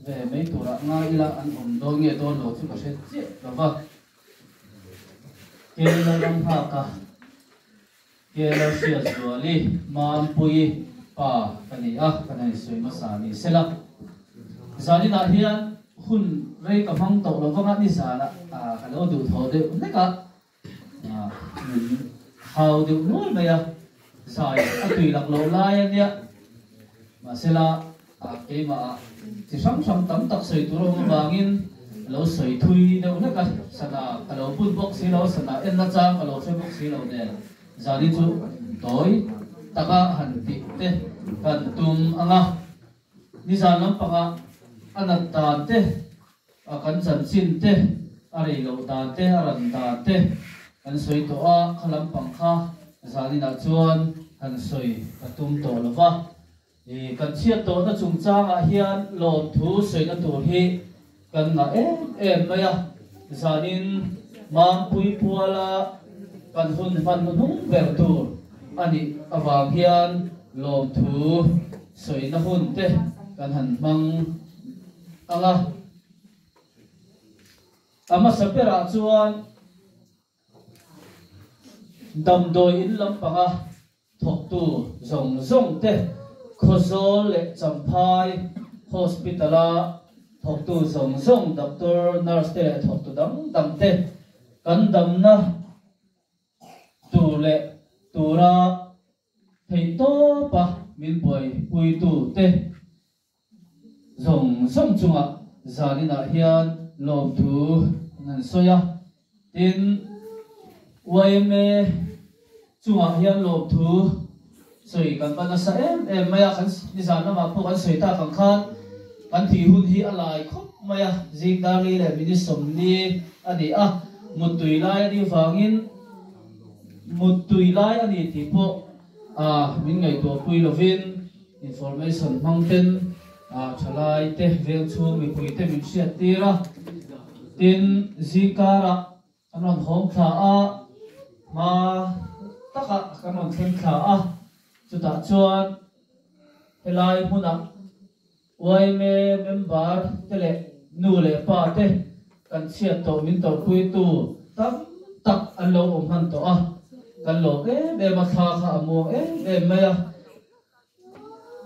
ve mai turah ngai ila an awm dawn nge dawn lo chu ka hre chiah lo va. Kela ram nghaka Kela hria Zuali Mampuii pa ka ni a, ka nei sawi hmasa ni sela. Zaninah hian hun rei ka hmang tawh lo vanga nizanah ka lo duhthawh deuh hlek a. Min hau deuh nual mai a, zai a tui lak loh lai a nia. Mahsela keimah ah chi hrang hrang tam tak sawi tur a awm avangin ka lo sawi thui deuh hlek a, sana ka lo bun bawk si lo, sana en na chang ka lo hre bawk si lo nen zani chu tawi taka han tih te kan tum ang a. Nizan lampangah a nat dan te, A kan chanchin te, a rei loh dan te, a ran dan te kan sawi tawh a, kha lampang kha zaninah chuan han sawi ka tum tawh lo va. I kan chhiat tawhna chungchangah hian lawmthu sawina tur hi kan ngah em em mai a, zanin Mampui puala kan hun hman hnuhnung ber tur a nih avang hian lawmthu sawina hun te kan han hmang ang a. A hmasa berah chuan damdawi in lampanga thawktu zawng zawng te, Khawzawl leh Champhai Hospital-a thawktu zawng zawng, doctor, nurse te leh thawktu dang dang te kan damna tur leh tura theihtawpa min buaipuitu te Zawng zawng chungah zaninah hian lawmthu an han sawi a, tin yma chungah hian lawmthu sawi kan va nasa em em mai a, kan nizan lamah pawh kan sawi tak ang khan kan thih hun hi a lai khawp mai a, zing darli leh minute 40 a ni a, muttui lai a nih vangin muttui lai a ni tih pawh a min ngaihtuahpui lovin Information hmang ten thalai te veng chhung mipui te min hriat tir a, tin zingkarah kan rawn hawng thla a, hma takah kan rawn thleng thla a, chutah chuan helai hmunah yma member te leh nu leh pa te kan chhiat tawh min tawrhpuitu tam tak an lo awm hman tawh a, kan lawm em em a, thla kha a muang em em mai a.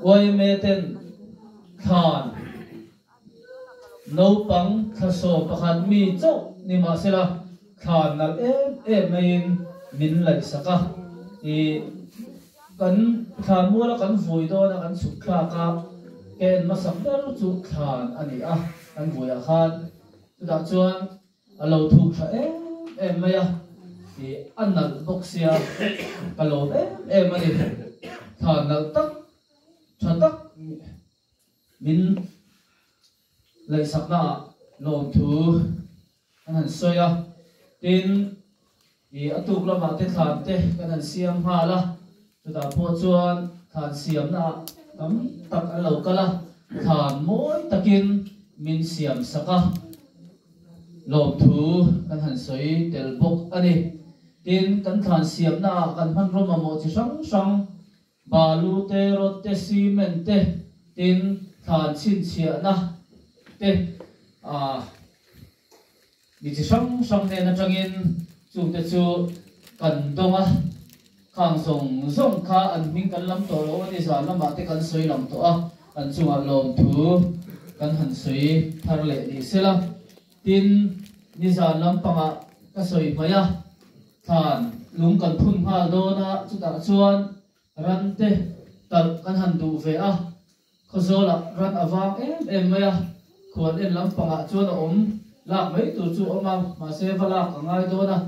Yma ten thlan naupang thla 11 mi chauh ni mahsela thlan nalh em em maiin min laihsak a, ih kan thlan muala kan vui dawn a kan chhuk thlak a, ka en hmasak ber chu thlan a ni a, kan vuiah khan chutah chuan A lo thuk tha em em mai a, ih a nalh bawk sia, ka lawm em em a ni. Thla nalh tak, tha tak min laihsakna ah lawmthu an han sawi a, tin ih a tuk lamah te thlan te kan han siam nghal a, chutah pawh chuan thlan siamna ah tam tak an lo kal a, thlan mawi takin min siam sak a. Lawmthu kan han sawi tel bawk a ni. Tin, kan thlan siamnaah kan hmanraw mamawh chi hrang hrang, balu te, rod te, cement te, tin, thlan chhinchhiahna te, ah, mi chi hrang hrang hnen atangin chungte chu kan dawng a. Khang zawng zawng kha an hming kan lam tawh lo a ni, zan lamah te kan sawi lang tawh a, an chungah lawmthu kan han sawi thar leh ni sela. Tin, nizan lampangah ka sawi hmai a, thlan lung kan phun nghal dawn a, chutah chuan ran te talh kan han duh ve a, Khawzawlah ran a vang em em mai a, khuan en lampangah chuan a awm lak mai tur chu a awm a, mahse va lak a ngai dawn a,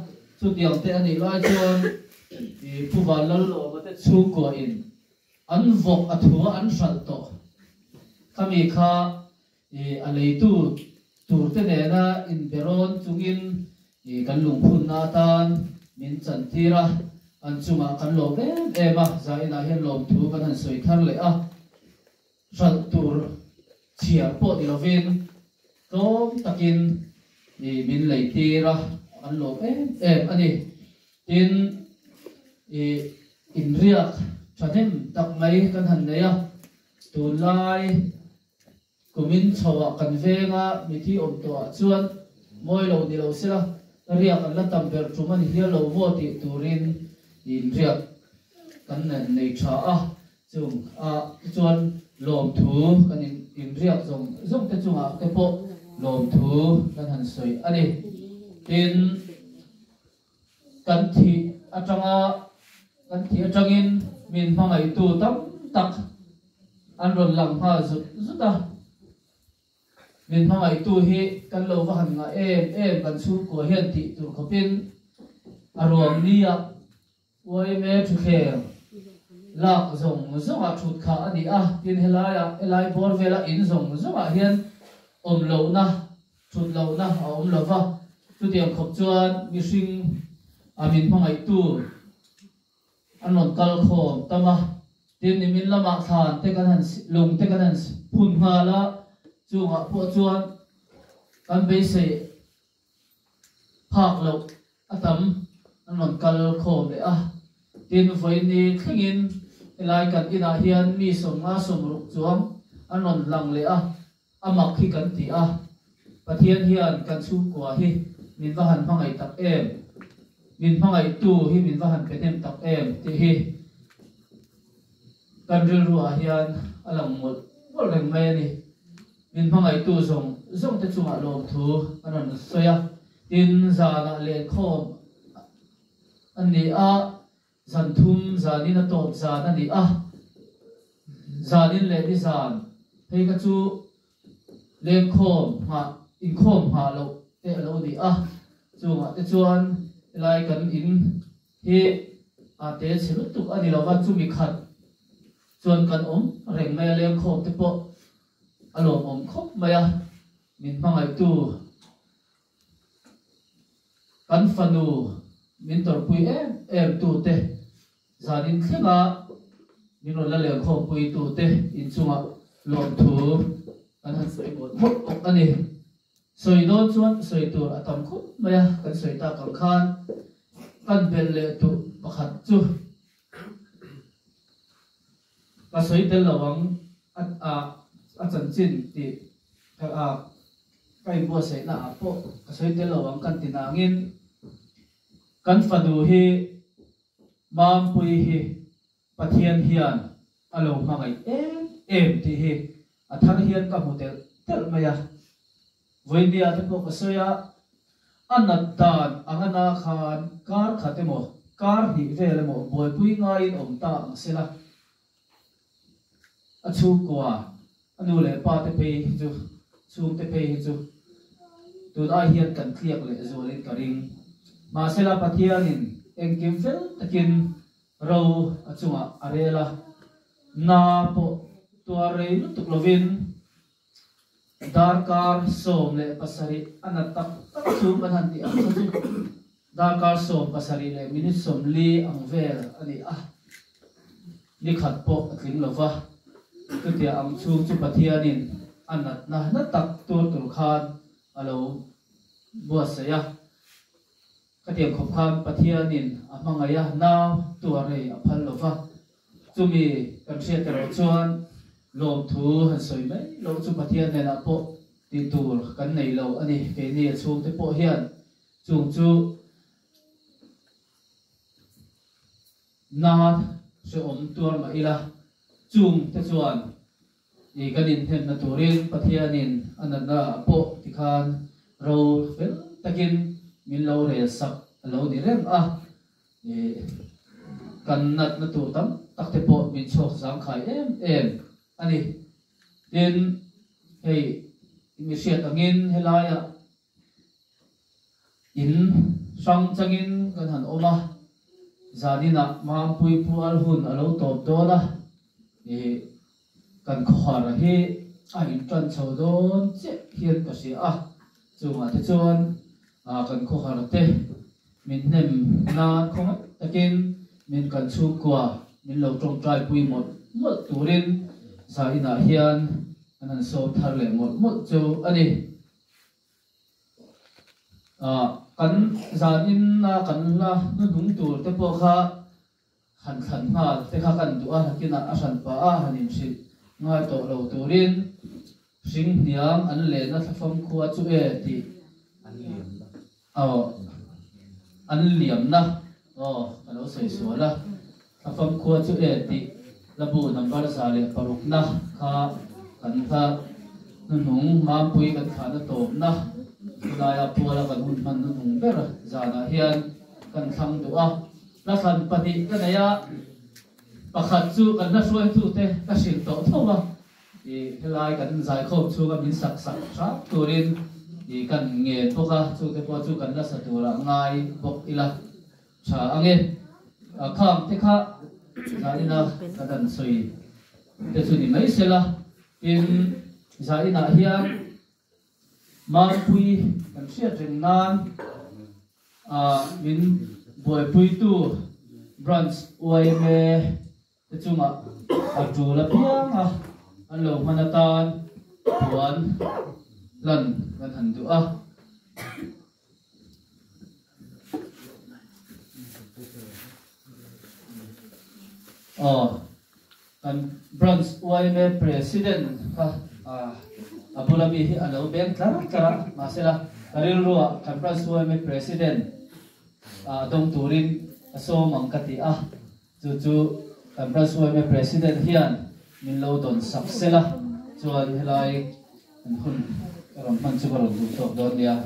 chutiang te a nih lai chuan i Pu Vanlalawma te chhungkuain an vawk a thua an hralh tawh. Khami kha i a leitu tur te nena inberawn chungin i kan lungphunna atan min chantir a, an chungah kan lawm em em a, zainah hian lawmthu kan han sawi thar leh a, hralh tur chhiar pawh ni lovin tlawm takin i min leitir a, an lawm em em a ni. Tin, i inriak thahnem tak mai kan han nei a, tunlai. Kumin chhoah kan venga mithi awm tawhah chuan mawi lo ni lo sela riak an la tam ber tum a ni hial lo maw tih turin inriak kan nei tha a, chung ah te chuan lawmthu kan inriak zawng zawng te chungah te pawh lawmthu kan han sawi a ni. Tin, kan thih atanga kan thih atangin min hmangaihtu tam tak an rawn lang nghal zut zut a. Min hmangaihtu hi kan lo va han ngah em em kan chhungkua hian tih tur khawpin a ruang nia YMA thuthleng lak zawng zawngah thut kha a ni a, tin helaiah helai bawr vela in zawng zawngah hian awm lohna thut lohna a awm lo va, chutiang khawp chuan mihring a min hmangaihtu An rawn kal khawm tam a, tin nimin lamah thlan te kan han lung te kan han phun nghal a, chungah pawh chuan kan beisei phak loh a tam an rawn kal khawm leh a, tin vawiini thlengin helai kan inah hian mi 50 60 chuang an rawn lang leh a, a mak hi kan ti a, Pathian hian kan chhungkua hi min va han hmangaih tak em, min hmangaihtu hi min va han pe hnem tak em tih hi kan rilruah hian a lang mawlh mawlh reng mai a ni. Min hmangaihtu zawng zawng te chungah lawmthu an rawn sawi a, tin zanah lenkhawm an ni a, Zan thum zanin a tawp zan a ni a, zanin leh ni zan phei kha chu lengkhawm nghah, inkhawm nghah loh te a lo ni a, chungah te chuan helai kan in hi a te chhe lutuk a ni lo va, chumi khat chuan kan awm reng mai a, lengkhawm te pawh a lawmawm khawp mai a, min hmangaihtu. Kan fanu min tawrhpui em em tute, zanin thlenga min rawn la lengkhawmpui tute inchungah lawmthu kan han sawi mawlh mawlh bawk a ni. Sawi dawn chuan sawi tur a tam khawp mai a, kan sawi tak ang khan kan belh leh duh pakhat chu ka sawi tel lo ang a chanchin tih ka Ka inbuatsaihna ah pawh ka sawi tel lo ang kan ti nangin kan fanu hi Mampuii hi Pathian hian a lo hmangaih em em tih hi a thar hian ka hmu telh telh mai a. Vawinia te pawh ka sawi a, a nat dan ang a na khan kar khat emaw kar hnih vel emaw buaipui ngaiin awm ta ang sela, A chhungkua, a nu leh pa te phei hi chu, chhungte phei hi chu tun ai hian kan tliak leh zualin ka ring. Mahsela Pathianin engkim fel takin ro a chungah a rel a, na pawh tuar rei lutuk lovin darkar 17 a nat tak tak chu kan han tih ang kha chu darkar 17 leh minute 40 ang vel a ni a. Ni khat pawh a tling lo va, chutia ang chhung chu Pathianin a natna na tak tur tur khan a lo buatsaih a. Khatiang khawp khan Pathianin a hmangaih a, nau tuar rei a phal lo va. Chumi kan hriat erawh chuan lawmthu han sawi mai loh chu Pathian hnenah pawh tih tur kan nei lo a ni. Keini a chhungte pawh hian chung chu Na hrehawm tuar mah ila, chung te chuan i kan inhnemna turin Pathianin a natna ah pawh tikhan ro fel takin min lo rel sak a lo ni reng a, i kan natna tur tam tak te pawh min chhuak zangkhai em em a ni. Tin, hei mi hriat angin helaiah In hrang changin kan han awm a, zaninah Mampui pual hun a lo tawp dawn a, ih kan khawhar hi a intan chho dawn chiah hian ka hria a, chungah te chuan kan khawhar te min hnem nan khawngaih takin min kan chhungkua min lo tawngtai pui mawlh mawlh turin zaninah hian kan han sawm thar leh mawlh mawlh chu a ni. Kan zan in a kan la hnuhnung tur te pawh kha han thlan nghal te kha kan duh a, nakinah a hran pah a han inhrilh ngai tawh lo turin. Hring hniam an lehna thlafam khua chu e tih aw an liamna aw ka lo sawi sual a, thlafam khua chu e tih labu number 106 na kha kan hla hnuhnung Mampui kan thlahna tawpna khawlaia puala kan hun hman hnuhnung ber zanah hian kan thlang duh a, hla thlan pahnih ka nei a, pakhat chu kan hla hruaitute ka hrilh tawh tho a. I helai kan zaikhawm chhunga min sak sak hram turin i kan ngen bawk a, chute pawh chu kan la sa turah ngai bawk ila tha ange. Khang te kha zaina ka dan sawi te chu ni mai sela, tin zainah hian Mangpui kan hriat reng nan min buaipuitu Branch yma te chungah a tul apiang a, an lo hman atan puan hlan kan han duh a. Aw, kan Branch yma President kha a bula mi hi a lo beng tlar tlar a, mahsela ka rilruah kan Branch yma President dawng turin a sawm ang ka ti a. Chu chu kan Branch yma President hian min lo dawn sak sel a, chuan helai kan hun ka rawn hman chu ka rawn duh tawk dawn nia.